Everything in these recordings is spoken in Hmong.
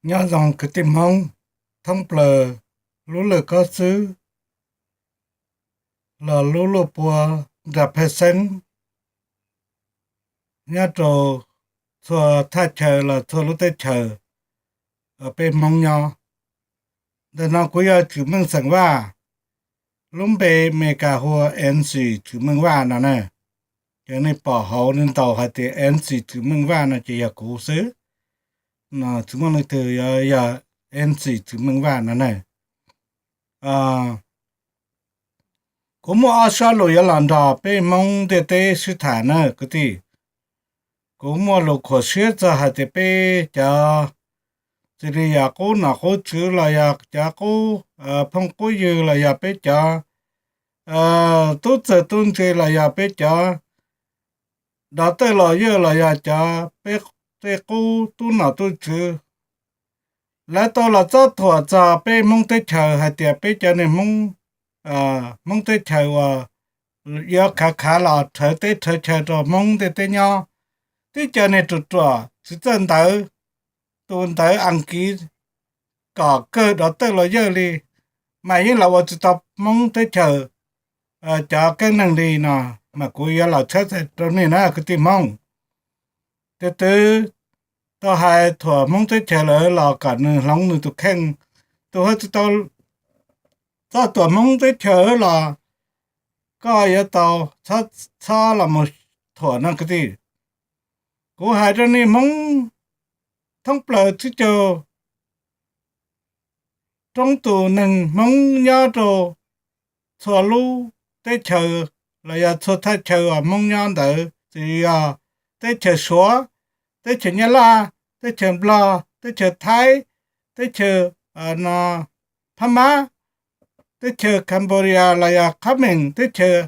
Nyob zoo kwv tij Hmoob thoob plaws lub lwj kob xwb los lub luaj pua nram pej xeeb, nyob rau txhua thaj chaw los txhua lub teb chaws peb Hmoob nyob. Ntawm no kuv yog Tswm Meej xeem Vaj, lub npe Meskas hu ua M C Tswm Meej Vaj no na. Ces nej pom hauv nej ntaus hais tias M C Tswm Meej Vaj no ces yog kuv xwb, tsis muaj leej twg, yog M C Tswm Meej Vaj no na. Kuv muaj ob suab lus yuav los nrog peb Hmoob ntiaj teb sib tham na kwv tij. Kuv muaj lus khuam siab txog hais tias peb cov xws li yog qub nom qub tswv los yog cov qub phooj qub ywg los yog peb cov tub txawg tub ntse los yog peb cov dov tawj los yawj los yog cov peb tej qub tub nom tub tswv, lawv tau los txob thuam txog peb Hmoob teb chaws hais tias peb cov neeg Hmoob, Hmoob teb chaws uas yuav khav khav los rhawv teb rhawv chaw rau Hmoob ntiaj teb nyob. Tib co neeg ruam ruam tsis txawj ntawv, tus ntawv Askiv kom kawg dov tawj los yawj li, mas yeej los ua tsis tau Hmoob teb chaws cov keeb neeg li no. Mas kuv yuav los tshab txhais rau nej na kwv tij Hmoob. Tus twg tau hais thuam Hmoob teb chaws lawm los kom nws hloov nws tus kheej. Tus ho tsis tau txob thuam Hmoob teb chaws los koj yuav tau txhob los mus thuam no kwv tij. Kuv hais rau nej Hmoob thoob plaws tsib caug roob tus neeg Hmoob nyob rau txhua lub teb chaws los yog txhua thaj chaw uas Hmoob nyob ntawd, txawm yog teb chaws Suav, teb chaws Nyab Laj, teb chaws Nplog, teb chaws Thaib, teb chaws no Phab Mab, teb chaws Cambodia los yog Khab Meem, teb chaws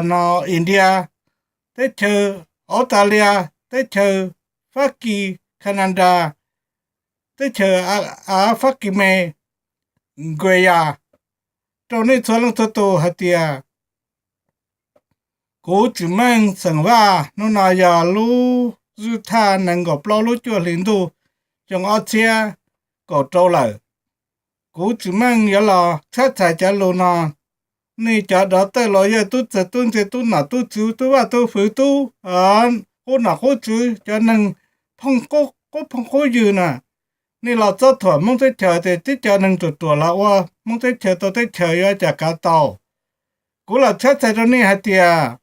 no India, teb chaws Australia, teb chaws Fab Kis, Canada, teb chaws Fab Kis me, Nkuas Yas, rau nej txhua leej txhua tus hais tias kuv Tswm Meej xeem Vaj hnub no yog lub zwj thaj nees nkaum plaub lub cuaj hli ntuj xyoo ob txhiab kaum rau lawm. Kuv Tswm Meej yuav los tshab txhais cov lus no. Nej cov dov tawj los yawj, tub txawg tub ntse, tub nom tub tswv, tub vaj tub fwv, tub qub nom qub tswv, cov neeg phooj qub phooj qub ywg na, nej los txob thuam Hmoob teb chaws tias tib co neeg ruam ruam los ua Hmoob teb chaws tau teb chaws yuav cas kav tau. Kuv los tshab txhais rau nej hais tias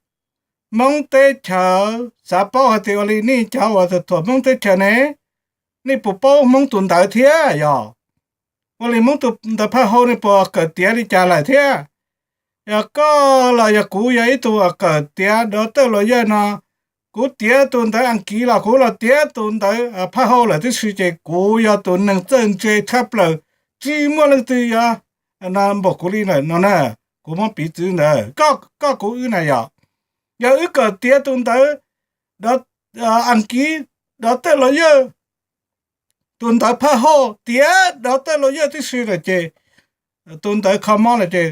Hmoob teb chaws xav paub hais tias ua li nej cov uas thuam Hmoob teb chaws ne, nej puas paub Hmoob tus ntawv thiab yog? Ua li Hmoob tus ntawv phaj hau nej puas kawm tiav li cas lawm thiab? Yog koj los yog kuv yog ib tug uas kawm tiav dov tawj los yawj no, kuv tiav tus ntawv Askiv los kuv los tiav tus ntawv phaj hau lawm tib si ces kuv yog tus neeg txawj ntse tshaj plaws, tsis muaj leej twg yuav npaum kuv li lawm no na. Kuv muab piv txwv ntawd, koj kuv wb na yog, yog wb kawm tiav tus ntawv Askiv dov tawj los yawj, tus ntawv phaj hau tiav dov tawj los yawj tib si lawm ces, tus ntawv kho mob lawm ces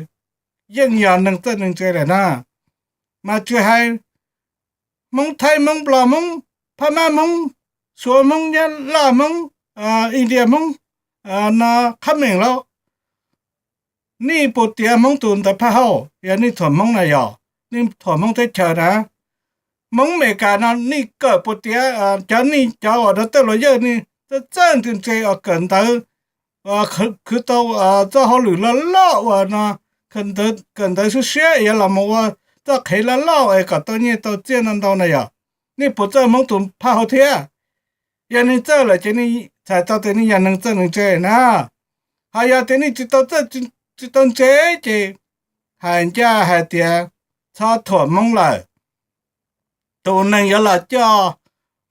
yeej yog neeg txawj neeg ntse lawm na. Mas tsis hais Hmoob Thaib, Hmoob Nplog, Hmoob Phab Mab, Hmoob Suav, Hmoob Nyab Laj, Hmoob India, Hmoob no Khab Meem los, nej puas tiav Hmoob tus ntawv phaj hau? Yog nej thuam Hmoob na yog, nej thuam Hmoob teb chaws na, Hmoob Amelikas no nej kawm puas tiav? Cov nej cov uas dov tawj los yawj nej txawj txawj ntse ntse uas kawm ntawv, khwv tau txoj hauj lwm loj loj uas no, kawm ntawv siab siab yuav los mus ua txoj qhev loj loj es kom tau nyiaj tau txiaj ntau ntau na yog, nej puas txawj Hmoob tus phaj hau thiab? Yog nej txawj lawm ces nej txhais tau tias nej yog neeg txawj neeg ntse na. Ho yog tias nej tsis tau txawj tsis tau ntse ces hais ncaj hais tias txhob thuam Hmoob lawm. Tus neeg yuav los coj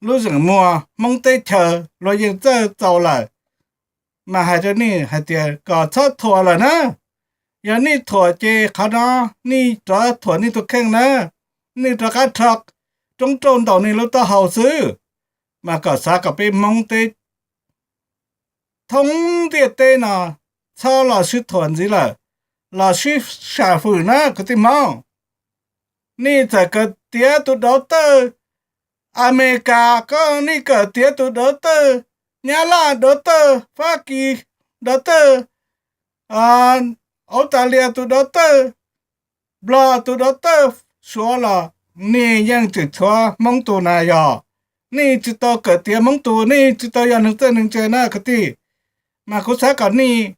lub zeem muag Hmoob teb chaws luag yeej txawj txaus lawm. Mas hais rau nej hais tias kom txhob thuam lawm na. Yog nej thuam ces qhov no nej rov thuam nej tus kheej na, nej rov qab rho roob rauj ntaus nej lub taub hau xwb. Mas kom xav kom peb Hmoob teb thoob ntiaj teb no txhob los sib thuam ntxiv lawm, los sib sam fwm na kwv tij Hmoob. Nej txawm kawm tiav tus dov tawj Amelikas, koj nej kawm tiav tus dov tawj Nyab Laj dov tawj, Fab Kis dov tawj, Australia tus dov tawj, Nplog tus dov tawj, Suav los nej yeej tseem tshuav Hmoob tus na yog. Nej tsis tau kawm tiav Hmoob tus, nej tsis tau yog neeg txawj neeg ntse na kwv tij. Mas kuv xav kom nej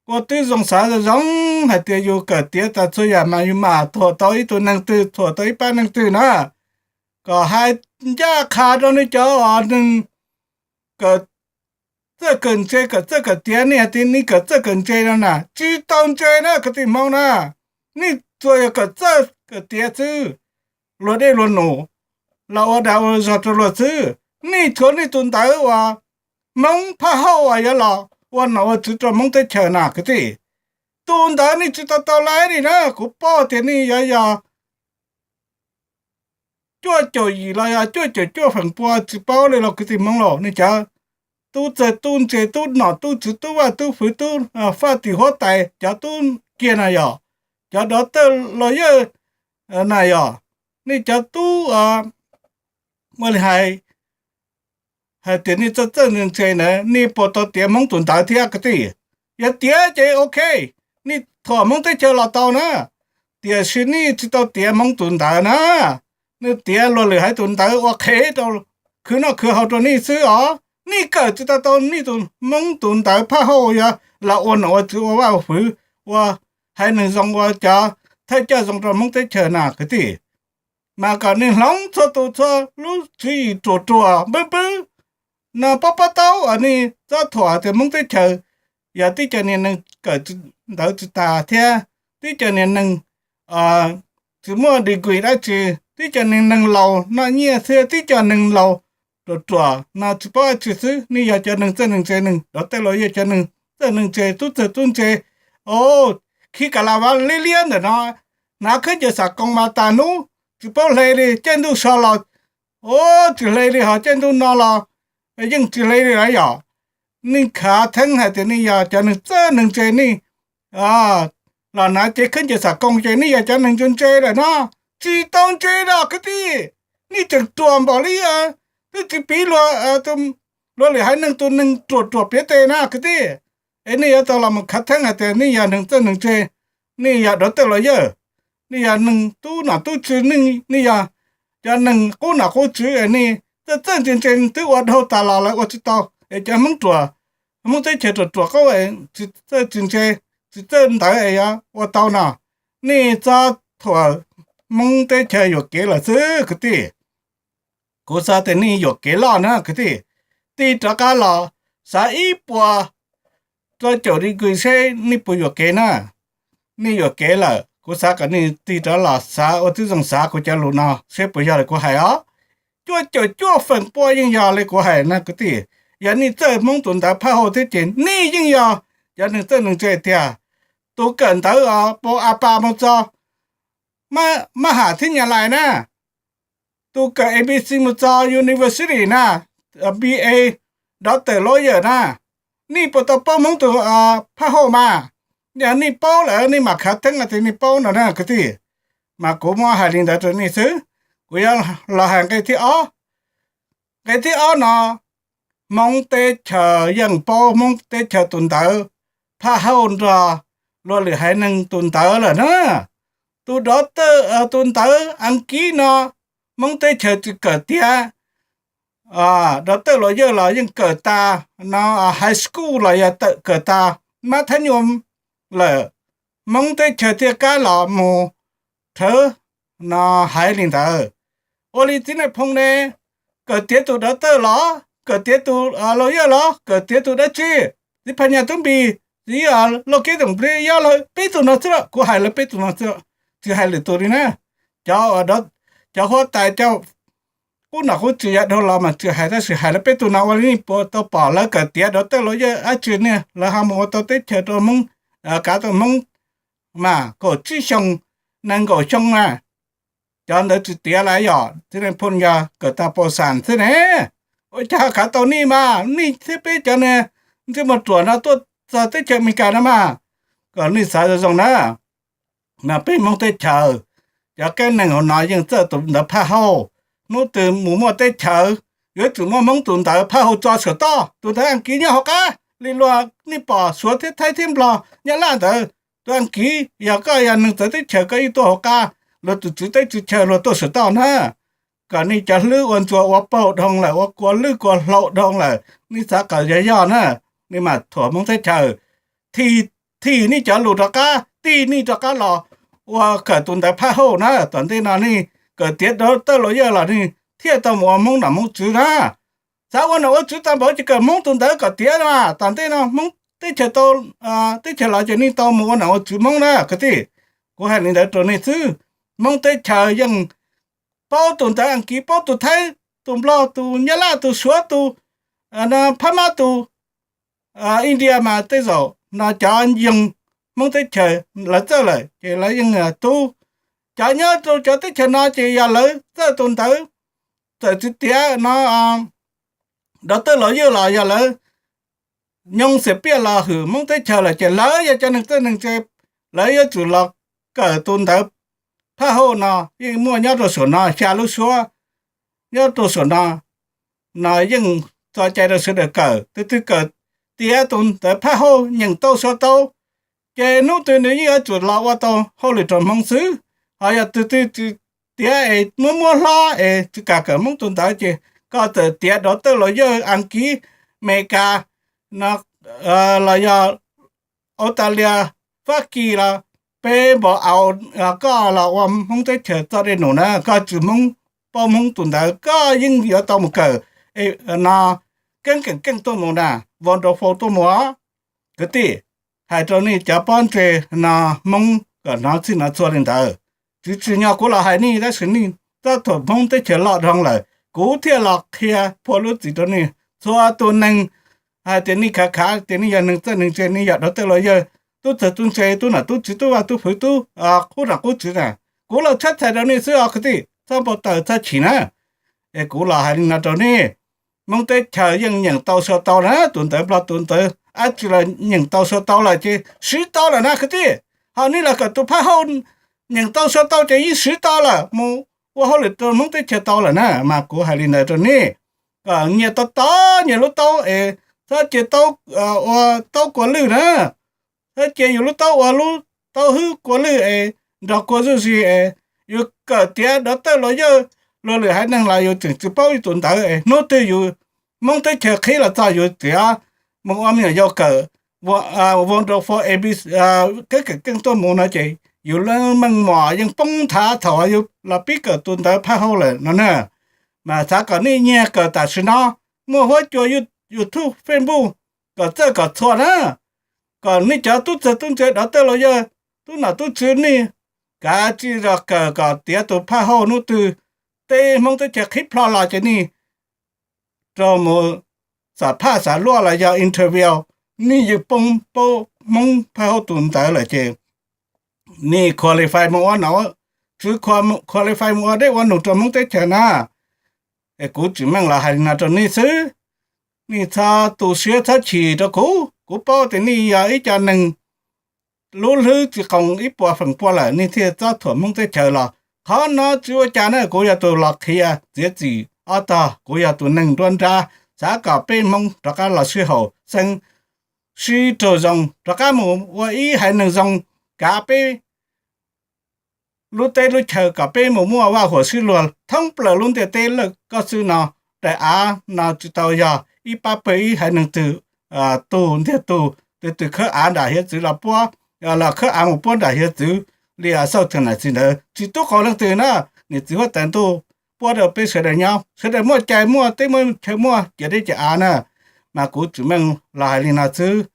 ua tib zoo xav zoo zoo hais tias yus kawm tiav tas txhua yam mas yus mam thuam tau ib tug neeg twg, thuam tau ib pab neeg twg na. Kom hais ncaj qha rau nej cov uas neeg kawm txawj kawm ntse, kawm txawj kawm tiav, nej hais tias nej kawm txawj kawm ntse no na, tsis tau ntse na kwv tij Hmoob na. Nej tsuas yog kawm txawj kawm tiav xwb, luag dej luag num los ua dag ua zog rau luag xwb. Nej tshuav nej tus ntawv uas Hmoob phaj hauj uas yuav los ua nom ua tswv rau Hmoob teb chaws na kwv tij. Tus ntawd nej tsis tau tau laib li na, kuv paub tias nej yuav yog cuaj caum yim los yog cuaj caum cuaj feem pua tsis paub li los kwv tij Hmoob los nej cov tub txawj tub ntse, tub nom tub tswv, tub vaj tub fwv, tub faj tim huab tais, cov tub kiag na yog, cov dov tawj los yawj na yog, nej cov tub ua li hais hais tias nej txawj txawj ntse ntse na, nej puas tau tiav Hmoob tus ntawv thiab kwv tij? Yog tiav ces ok, nej thuam Hmoob teb chaws los tau na. Tiam sis nej tsis tau tiav Hmoob tus ntawv na, nej tiav luag lwm haiv tus ntawv ua qhev rau, khwv noj khwv haus rau nej xwb os. Nej kawm tsis tau tau nej tus Hmoob tus ntawv phaj hauj yog los ua nom ua tswv, ua vaj ua fwv, ua haiv neeg zoo, ua cov thawj coj zoo rau Hmoob teb chaws na kwv tij. Mas kom nej hloov txhua tus txhua lub tswv yim ruam ruam npwb npwb no, pab pab taub uas nej txob thuam tias Hmoob teb chaws yog tib co niag neeg kawm ntawv tsis tas thiab tib co niag neeg tsis muaj degree dab tsi, tib co niag neeg laus noj nyiaj thiab tib co neeg laus ruam ruam no tsis paub dab tsi xwb. Nej yog cov neeg txawj neeg ntse, neeg dov tawj los yog cov neeg txawj neeg ntse, tub txawj tub ntse, o, khib kas las vas liab liab ntawm no, hnav khaub ncaws xam koos mas tas hnub tsis paub hle li, caij ntuj so los, o, tsis hle li, ho caij ntuj no los yeej tsis hle li lawm yom. Nej khav theeb hais tias nej yog cov neeg txawj neeg ntse, nej los hnav cev khaub ncaws xam koos ces nej yog cov neeg ntse ntse lawm no. Tsis tau ntse los kwv tij, nej tseem ruam npaum li, twb tsis piv luag, luag lwm haiv neeg tus neeg ruam ruam piav tes na kwv tij. Es nej yuav tau los mus khav theeb hais tias nej yog neeg txawj neeg ntse, nej yog dov tawj los yawj, nej yog neeg tub nom tub tswv, nej yog cov neeg qub nom qub tswv, nej txawj txawj ntse ntse twb ua dhau tas los lawv ua tsis tau, es cov Hmoob ruam, Hmoob teb chaws ruam ruam qab tsis txawj tsis ntse, tsis txawj ntawv es yuav ua tau no. Nej txob thuam Hmoob teb chaws yuam kev lawm xwb kwv tij. Kuv xav tias nej yuam kev loj na kwv tij. Tig rov qab los xav ib puas rau caum degree seb nej puas yuam kev na. Nej yuam kev lawm, kuv xav kom nej tig rov los xav ua tib zoo xav kuv cov lus no seb puas yog li kuv hais os. Cuaj caum cuaj feem pua yeej yog li kuv hais na kwv tij. Yog nej txawj Hmoob tus ntawv phaj hauj thiab ces nej yeej yog cov neeg txawj neeg ntse tiag. Tus kawm ntawv pau a pa mus txog mab ham thiab nyas lais na, tus kawm A B C mus txog university na, B A, doctor, lawyer na, nej puas tau paub Hmoob tus phaj hauj mas? Yog nej paub lawm nej mam khav theeb tias nej paub no na kwv tij. Mas kuv muab hais li ntawd rau nej xwb. Kuv yuav los hais nqe thib ob. Nqe thib ob no, Hmoob teb chaws yeej paub Hmoob teb chaws tus ntawv phaj hauj nrog luag lwm haiv neeg tus ntawv lawm na. Tus dov tawj, tus ntawv Askiv no Hmoob teb chaws tsis kawm tiav, dov tawj los yawj los yeej kawm tas no, high school los yog kawm tas mab thab nyuam lawm, Hmoob teb chaws thiaj kab los mus rhawv no, hais li ntawd. Ua li txiv Nais Phoo ne, kawm tiav tus dov tawj los, kawm tiav tus lawyer los, kawm tiav tus dab tsi? Txiv Phas Nyas Tub Npis, txiv Lauj Kev Toom Plig, Yob Lawv, peb tus no xwb los, kuv hais lawv peb tus no xwb, tsis hais lwm tus li na. Cov, cov huab tais, cov qub nom qub tswv yav dhau los mas tsis hais, tab sis hais lawv peb tus no. Ua li nej puas tau pom lawv kawm tiav dov tawj los yawj dab tsi ne? Lawv ho mus ua tau teb chaws rau Hmoob, kav tau Hmoob mas kaum tsib xyoo, nees nkaum xyoo na. Cov ntawd tsis tiav lawm yog txiv Nais Phoo yog kawm tag pau xam xwb ne. Ua cas ho kav tau nej mas, nej thiab peb cov niag ntsej muag ruam no tuaj txog teb chaws Amelikas no mas. Kom nej xav zoo zoo na. Mas peb Hmoob teb chaws, cov kab neeg hauv no yeej txawj tus ntawv phaj hauj. Hnub twg mus muaj teb chaws, yuav tsum muaj Hmoob tus ntawv phaj hau tso saum toj. Tus ntawv Askiv nyob hauv qab li luag nej pom Suav thiab Thaib thiab Nplog Nyab Laj ntawd. Tus Askiv yog koj yog neeg txawv teb chaws koj yeej tuaj hauv qab, luag tus tswv teb tswv chaw luag tuaj saum toj na. Kom nej cov hlwb ua ntsuas ua paug dhau lawm, ua kua lwj kua hlau dhau lawm, nej xav kom yog yog na, nej mam thuam Hmoob teb chaws. Thim, thim nej cov lus rov qab, tij nej rov qab los ua kawm tus ntawv phaj hauj na. Tom ntej no nej kawm tiav dov tawj laus yawg los nej thiaj tau mus ua Hmoob nom Hmoob tswv na. Xav ua nom ua tswv tau npaum ces kawm Hmoob tus ntawv kom tiav na. Tom ntej no Hmoob teb chaws tau, teb chaws los ces nej tau mus ua nom ua tswv Hmoob na kwv tij. Kuv hais li ntawd rau nej xwb. Hmoob teb chaws yeej paub tus ntawv Askiv, paub tus Thaib, tus Nplog, tus Nyab Laj, tus Suav, tus Phab Mab, tus India mas tej zaum no cov yoog Hmoob teb chaws lawv txawj lawm ces lawv yeej tub. Cov nyob rau cov teb chaws no ces yog lawv txawj tus ntawv, txawm tsis tiav no dov tawj laus yawg los yog lawv nyoog xiam piaj los hwm Hmoob teb chaws lawm ces lawv yog cov neeg txawj neeg ntse, lawv yuav tsum los kawm tus ntawv phaj hauj no. Yeej muaj nyob rau saum no xya lub suab nyob rau saum no, no yeej txo cai rau sawv daws kawm. Tus twg kawm tiav tus ntawv phaj hauj nyeem tau sau tau, ces hnub twg nws yeej yuav tsum los ua tau hauj lwm rau Hmoob xwb. Ho yog tus twg tiav es muab muab hlob es tsis kam kawm Hmoob tus ntawv ces koj txawm tiav dov tawj laus yawg Askiv, Amelikas, no los yog Australia, Fab Kis los peb npaum aus, koj los ua Hmoob teb chaws txoj dej num na, koj tsis Hmoob, paub Hmoob tus ntawv koj yeej yuav tau mus kawm no, keeb keem keej tuaj mus na, von rau fau tuaj mus os kwv tij. Hais rau nej cov pob ntseg no Hmoob kom hnov txhij hnov txhua li ntawd. Tsis tsim nyog kuv los hais nej tab sis nej txob thuam Hmoob teb chaws loj dhau lawm kuv thiaj los qhia phua lub txim rau nej txhua tus neeg. Hais tias nej khav khav tias nej yog neeg txawj neeg ntse, nej yog dov tawj laus yawg, tub txawg tub ntse, tub nom tub tswv, tub vaj tub hwv, tub qub nom qub tswv na, kuv los tshab txhais rau nej xwb os kwv tij, txhob npau taws txhob chim na. Es kuv los hais li no rau nej, Hmoob teb chaws yeej nyeem tau sau tau na, tus ntawv Nplog tus ntawv dab tsi los nyeem tau sau tau lawm ces siv tau lawm na kwv tij. Ho nej los kawm tus phaj hauj nyeem tau sau tau ces yeej siv tau lawm, mus ua hauj lwm rau Hmoob teb chaws tau lawm na. Mas kuv hais li ntawd rau nej, kom nyias tau tov nyias lub taub es txhob cia taub ua taub kua lwj na. Txhob cia yus lub taub ua lub taub hwb kua lwj es nrog kua zuj zus es yus kawm tiav dov tawj laus yawg, luag lwm haiv neeg los yus tseem tsis paub yus tus ntawv es hnub twg yus Hmoob teb chaws qhib los txog yus txiav mus ua me nyuam yaus kawm von rau fau A B C, keeb keem keej tuaj mus no ces yus lub meej mom yeej poob nthav thaum yus los pib kawm tus ntawv phaj hauj lawm no na. Mas xav kom nej nyiag kawm tam sim no, muaj huab cua YouTube, Facebook kom txawj kom txhua na, kom nej cov tub txawg tub ntse dov tawj laus yawg, tub nom tub tswv nej kav tsij zog kawm kom tiav tus phaj hauj. Hnub twg teb Hmoob teb chaws qhib plho los ces nej rau mus xam phaj xam luaj los yog interview, nej yeej poob paub Hmoob phaj hauj tus ntawv lawm ces nej qualify mus ua nom tswv, qualify mus ua dej ua num rau Hmoob teb chaws na. Es kuv tsim meej los hais li no rau nej xwb. Nej txhob tu siab txhob chim rau kuv, kuv paub tias nej yog ib co neeg lub hlwb tsis qoos ib puas feem pua lawm nej thiaj txob thuam Hmoob teb chaws los. Qhov no tsis ua cas na, kuv yog tus los qhia txiav txim ob tog, kuv yog tus neeg nruab nrab xav kom peb Hmoob rov qab los sib haum xeeb, sib raug zoo, rov qab mus ua ib haiv neeg zoo, kav peb lub teb lub chaw kom peb mus muaj vaj huam sib luag thoob plaws lub ntiaj teb lawm. Koj xwb no, daim av no tsis tau yog ib pab pawg ib haiv neeg twg tu ntiag tug, twg twg khawb av nram hiav txwv los puab, los khawb av mus puab nram hiav txwv li xauj txheem nam txiv ntawd, tsis tub qau leej twg na. Niam txiv huab tais ntuj puab rau peb sawv daws nyob, sawv daws muaj cai muaj teb muaj chaw muaj ciam dej ciam av na. Mas kuv tsim meej los hais li no xwb.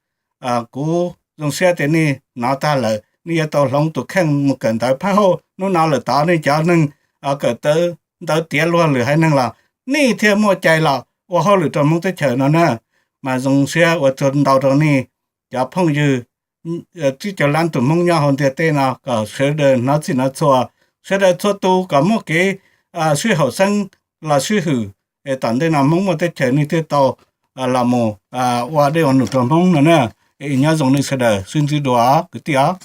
Kuv zoo siab tias nej hnov tag lawm, nej yuav tau hloov tus kheej mus kawm ntawv phaj hauj hnub no lawm tod. Nej cov neeg kawm ntawv tiav luag lwm haiv neeg los nej thiaj muaj cai los ua hauj lwm rau Hmoob teb chaws no na. Mas zoo siab ua tsaug ntau rau nej cov phooj ywg tsib caug lab tus Hmoob nyob hauv ntiaj teb no, kom sawv daws hnov txhij hnov txhua, sawv daws txhua tus kom muaj kev sib haum xeeb los sib hwm, es tom ntej no Hmoob muaj teb chaws nej thiaj tau los mus ua dej ua num rau Hmoob no na. Nyob zoo nej sawv daws, sib ntsib dua kwv tij os.